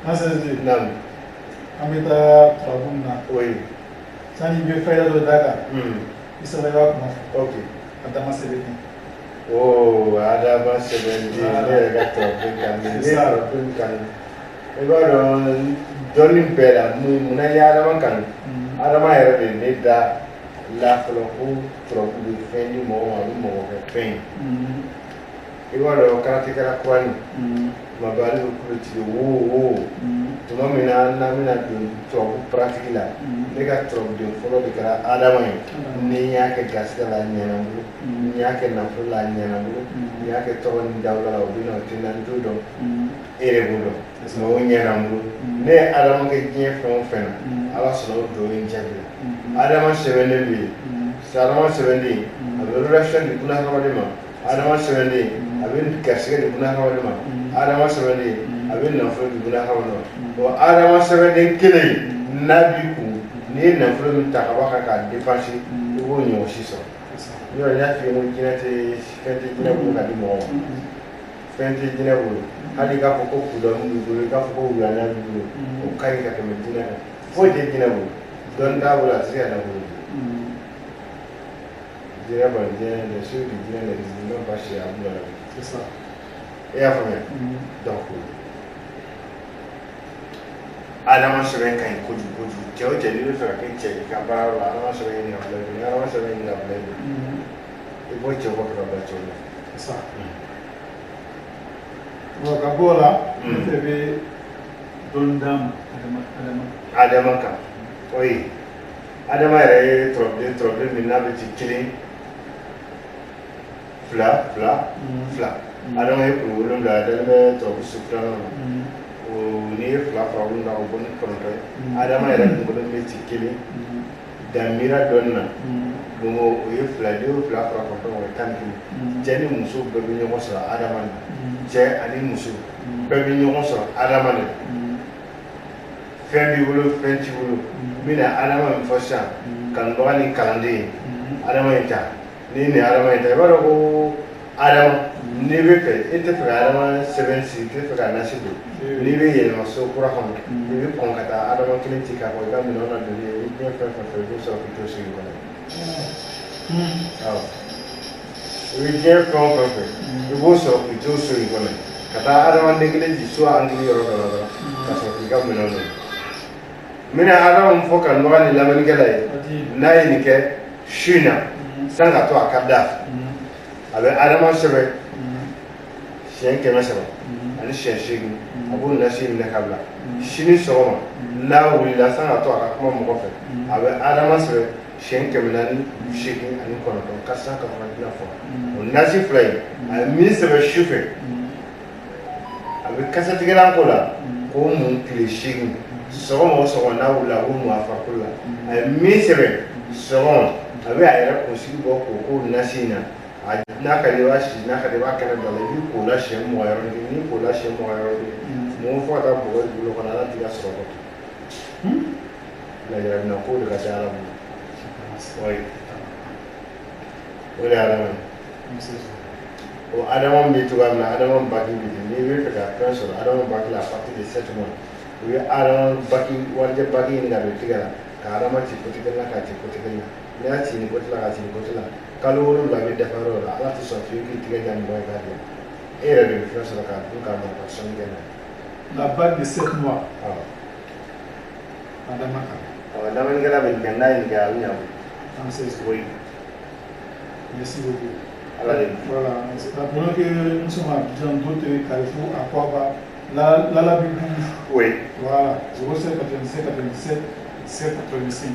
An sɛnɛ. Naamu. An bɛ taa turabu min na. Oui. Sani i bɛ fayida dɔ d'a kan. I sɛbɛn, i b'a kuma fɔ. Ok. Adama sɛbɛnden. Oh, Adama sɛbɛnden, ne yɛrɛ ka turabu kan, ne ye turabu kanu. I b'a dɔn, dɔnni bɛɛ la, mun munna i ye Adama kanu? Adama yɛrɛ de ne da la fɔlɔ ko turabu bɛ fɛn di mɔgɔ ma, a bɛ mɔgɔ kɛ fɛn ye. I b'a dɔn, karatekɛla kuranin, tuma bɛɛ ale bɛ kulo tigɛ wo wo. Tuma min na n'an bɛna don turabu pratique la, ne ka turabuden fɔlɔ de kɛra Adama ye. Ni n y'a kɛ garisɛgɛ la, a ɲɛna n bolo. N y'a kɛ nafolo la, a ɲɛna n bolo. N y'a kɛ tɔgɔ ni dawula la, o bɛ na, o tɛ na, n t'o dɔn, e yɛrɛ b'o dɔn, mais o ɲɛna n bolo. Ne ye Adama kɛ diɲɛ fɛn o fɛn na, Ala sɔnna, o dugawu in jaabi la. Adama sɛbɛnden bɛ yen. Adama sɛbɛnden, a bɛ relation di bunahadamaden ma. Adama sɛbɛnden, a bɛ garisɛgɛ di bunahadamaden ma. Adama sɛbɛnden, a bɛ nafolo di bunahadamaden ma. O Adama sɛbɛnden kelen, n'a b'i kun, n'i ye nafolo min ta ka bɔ a kan k'a dépenser, i b'o ɲɔgɔn si sɔrɔ. Yɔrɔ n y'a f'i ye ko jinɛ tɛ, fɛn tɛ jinɛ bolo ka di mɔgɔ ma. Fɛn tɛ jinɛ bolo. Hali i k'a fɔ ko kudamu b'i bolo, i k'a fɔ ko wulana b'i bolo, o ka ɲi ka tɛmɛ jinɛ kan. Foyi tɛ jinɛ bolo, dɔnni t'a bolo, a tɛ se ka nafolo di. Jinɛ kɔni, jinɛ, les choses de jinɛ n'existent même pas chez Abdou Alabi. C'est ça. I y'a faamuya? Donc Adama sɛbɛn ka ɲi kojugu kojugu. Cɛ o cɛ, n'i bɛ fɛ ka kɛ cɛ ye i ka baara la, Adama sɛbɛn ɲini ka bila i bolo. Ni Adama sɛbɛn ɲini ka bila i bolo, i bɔ cɛw kɔfɛ ka bila cɛw ɲɛ. C'est ça. Bon, ka bɔ o la, ne fɛ bɛ dɔɔni d'a ma Adama, Adama. Adama kan, oui. Adama yɛrɛ ye turabuden, turabuden min n'a bɛ ci kelen, fila, fila, fila. Adama ye kuru 7, a dalen bɛ turabu su filanan na. O n'i ye fila fara wolonwula, o bɔ ni 9 ye. Adama yɛrɛ kunkolo bɛ ci kelen, danmira dɔɔni na. Donc o ye fila ye. N'i y'o fila fara 9, o ye 11. Cɛ ni muso bɛɛ bɛ ɲɔgɔn sɔrɔ Adama de. Cɛ ani muso bɛɛ bɛ ɲɔgɔn sɔrɔ Adama de. Fɛn b'i bolo, fɛn t'i bolo, n bɛna Adama min fɔ sisan, kanubaga ni kalanden ye, Adama in ta. Ni nin Adama in ta, i b'a dɔn ko Adama, n'i bɛ fɛ, e tɛ fɛ ka Adama sɛbɛn sigi, i tɛ fɛ ka nasi don, n'i bɛ yɛlɛma so kura kɔnɔ, i bɛ kɔn ka taa Adama kelen ci k'a fɔ i ka minɛnw na donni ye, i diɲɛ fɛn fɛn fɛ, i b'o sɔrɔ k'i to sigi kɔnɔ. Awɔ, i bɛ diɲɛ fɛn o fɛn fɛ, i b'o sɔrɔ k'i to so in kɔnɔ, ka taa adamaden kelen ci so angili yɔrɔ dɔ la dɔrɔn, ka sɔrɔ k'i ka minɛnw don. N bɛna Adama min fɔ kanubaga ni lamɛnnikɛla ye, n'a ye nin kɛ su in na, san ka to a ka da, a bɛ Adama sɛbɛn siɲɛ 300 ani siɲɛ 8, a b'o nasi minɛ ka bila. Sini sɔgɔma n'a wulila, san ka to a ka kuma mɔgɔ fɛ, a bɛ Adama sɛbɛn siɲɛ 489, 499 fois. O nasi fila in, a ye min sɛbɛn su fɛ, a bɛ kasatigɛlan ko la k'o mun tile 8. Sɔgɔma o sɔgɔma n'a wulila, a b'o mun a farikolo la. A ye min sɛbɛn sɔgɔma, a bɛ a yɛrɛ kunsigi bɔ k'o k'o nasi in na. A n'a ka di, i b'a si, n'a ka di, i b'a kɛnɛ bila la. I b'i ko la siɲɛ 20 yɔrɔnin kelen. N'i ko la siɲɛ 20 yɔrɔnin kelen, mɔgɔ fo ka taa bɔgɔ i bolo kɔnɔ, Ala t'i ka sɔrɔ kɔ. Lajarabi ko de ka ca Ala bolo. Oui, o de ye Adama ye. O Adama bɛ cogoya min na, Adama baki bɛ ten. N'i bɛ fɛ ka fɛn sɔrɔ, Adama baki la, à partir de 7 mois, i bɛ Adama baki, warijɛ baki ɲini ka don i tigɛ la, ka Adama ci côté kelen na, k'a ci côté kelen na. N'i y'a ci nin côté la, k'a ci nin côté la, kalo 7 bɛ dafa yɔrɔ la, Ala tɛ sɔn fiyewu k'i tigɛ jan mɔgɔ ye k'a dilan. E yɛrɛ de bɛ fɛn sɔrɔ k'a dun, k'a mara, ka sɔnni kɛ n'a ye. La bague de 7 mois. Awɔ. Adama kan. Awɔ, lamɛnnikɛla bɛ nin kɛ, n'a ye nin kɛ, a bɛ ɲa. An se. Oui. Merci beaucoup. Ala de. Voilà. Rappelons que nous sommes à Abidjan, d'autres Carrefour, à Kouaba, Lalabitou. Oui. Voilà. 07 87 97 7 85.